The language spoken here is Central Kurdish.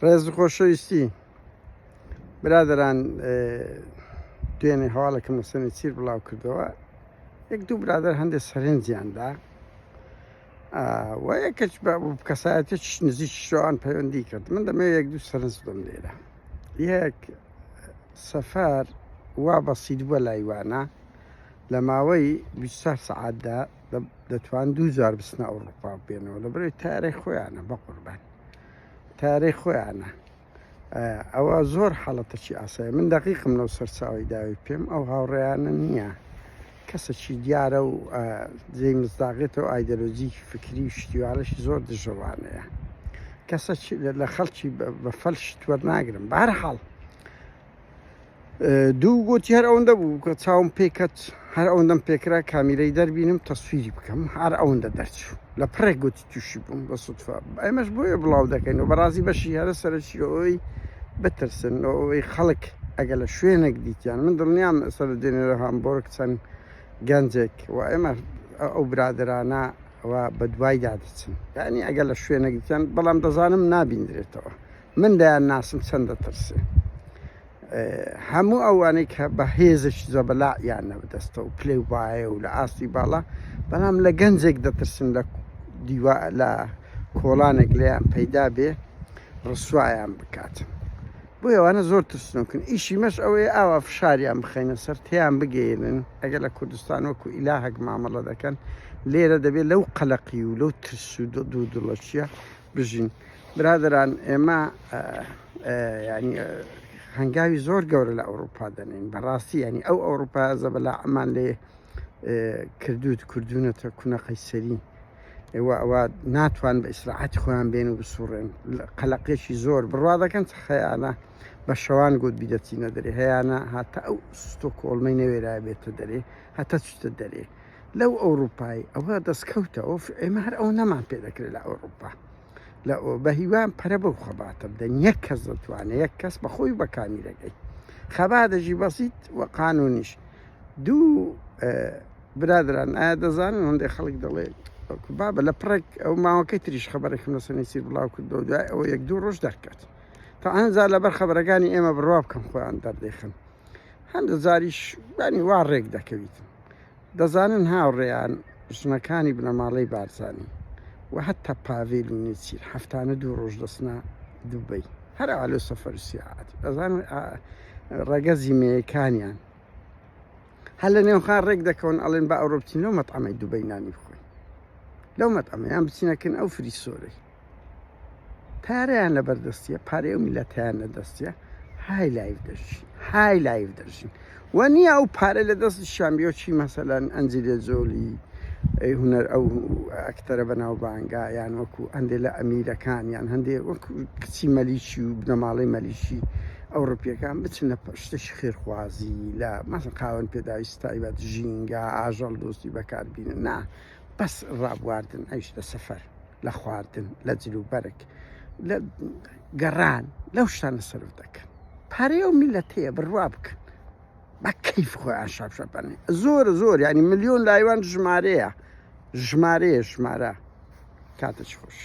ڕێز و خۆشەویستی برادەران دوێنێ هەواڵێکم لەسەر نێچیر بڵاو کردەوە یەک دوو برادەر هەندێک سەرنجیاندا و یەکەچ بە کەسایەتێک نزیک شوان پەیوەندی کرد من دەمەوێت یەک دوو سەرنج بدەم لێرە یەک سەفەر وا بەسیت بووە لای وانە لە ماوەی 24 سەعاتدا دەتوان دوو جار بچنە ئەوروپا بێنەوە لە بەرەی تارەی خۆیانە بە قوربان تارەی خۆیانە ئەوە زۆر حاڵەتەکی ئاسایە من دەقیقم لەو سەرچاوی داوی پێم ئەو هاوڕێیانە نییە کەسەکی دیارە و جێی مزداقێتەوە ئایدەلۆجی فکری و شتیوانەشی زۆر دژەوانەیە کەسەکی لە خەڵکی بە فەلشت وەرناگرم بەهەرحاڵ دوو گوتی هەر ئەوەندە بوو کە چاوم پێکەت هەر ئەوەندەم پێکرا کامیرەی دەربینم تەسویری بکەم هەر ئەوەندە دەرچوو لە پڕێک گوتی تووشی بووم بە سوتفە ئێمەش بۆیە بڵاو دەکەین و بەڕازی بەشی هەرە سەرەکی ئەوەی بترسن ئەوەی خەڵک ئەگەر لە شوێنێک دیتیان من دڵنیام سەر دێنێ لە هامبۆرگ چەند گەنجێک و ئێمە ئەو برادرانە و بە دوایدا دەچن یعنی ئەگەر لە شوێنێک دیتیان بەڵام دەزانم نابیندرێتەوە من دەیان ناسم چەند دەترسێ هەموو ئەوانەی کە بە هێزێکی زەبەلاعیان نەبدەستە و پلەی وایە و لە ئاستی باڵا بەڵام لە گەنجێک دەترسن لە دیوا لە کۆڵانێک لێیان پەیدا بێ ڕسوایان بکات بۆ ئەوانە زۆر ترسنۆکن ئیشی مەش ئەوەیە ئاوا فشاریان بخەینە سەر تیان بگەێنن ئەگەر لە کوردستان وەکو ئیلاهەک مامەڵە دەکەن لێرە دەبێت لەو قەلەقی و لەو ترس و دوو دڵەچیە بژین برادەران ئێمە ینی هەنگاوی زۆر گەورە لە ئەوروپا دەنێن بەڕاستی ینی ئەو ئەوروپا زەبەلاعمان لێ کردوت کردوونەتە کونە قەیسەری ئێوە ئەوە ناتوان بە ئیسراعەتی خۆیان بێن و بسوڕێن قەلەقێکی زۆر بڕوا دەکەن چ خەیانە بە شەوان گوت بیدەچینە دەرێ هەیانە هاتە ئەو ستۆکۆڵمەی نەوێرا بێتە دەرێ هەتا چتە دەرێ لەو ئەوروپای ئەوە دەستکەوتە ئۆف ئێمە هەر ئەو نەمان پێ دەکرێت لە ئەوروپا لە بە هیوام پەرە بەو خەباتە بدەن یەک کەس دەتوانێت یەک کەس بەخۆی بە کامیرەکەی خەباتەژی بەسیت و قانونیش دوو برادران ئایا دەزانن هەندێک خەڵک دەڵێ بابە لە پڕێک ئەو ماوەکەی تریش خەبەرێکم لەسەر نێچیر بڵاو کردەوە دوای ئەوە یەک دوو ڕۆژ دەرکەوت تا ئەنجا لەبەر خەبەرەکانی ئێمە بڕوا بکەم خۆیان دەردەخن هەندە جاریش بانی وا ڕێک دەکەویت دەزانن هاوڕێیان ژنەکانی بنەماڵەی بارزانی و هەتا پاڤێل و نێچیر هەفتانە دوو ڕۆژ دەچنە دوبەی هەر ئاوا لۆ سەفەر و سیاحەت دەزانن ڕەگەزی مێیەکانیان هەر لە نێوخان ڕێک دەکەون ئەڵێن بە ئەوڕۆ بچین لەو مەتعەمەی دوبەی نانی بخۆین لەو مەتعەمەیان بچینەکن ئەو فریسۆرەی پارەیان لەبەر دەستیە پارەی ئەو میلەتیان لە دەستیە های لایف دەژین های لایف دەژین و نییە ئەو پارە لە دەست شامبیۆ چی مەسەلەن ئەنجیلێ جۆلی ئەی هونەر ئەو ئەکتەرە بەناوبانگا یان وەکو هەندێ لە ئەمیرەکان یان هەندێ وەکو کچی مەلیکی و بنەماڵەی مەلیکی ئەوڕوپیەکان بچن لە شتێکی خێرخوازی لە مەسەن خاوەن پێداویستی تایبەت ژینگە ئاژەڵ دۆستی بەکاربینن نا بەس ڕابواردن ئەویش لە سەفەر لە خواردن لە جلوبەرگ لە گەڕان لەو شتانە سەرف دەکەن پارەی ئەو میلەتەیە بڕوا بکەن بە کەیف خۆیان شاپشەپەن زۆر زۆر ینی ملیۆن لایوان ژمارەیە ژمارەیە ژمارە کاتێکی خۆش.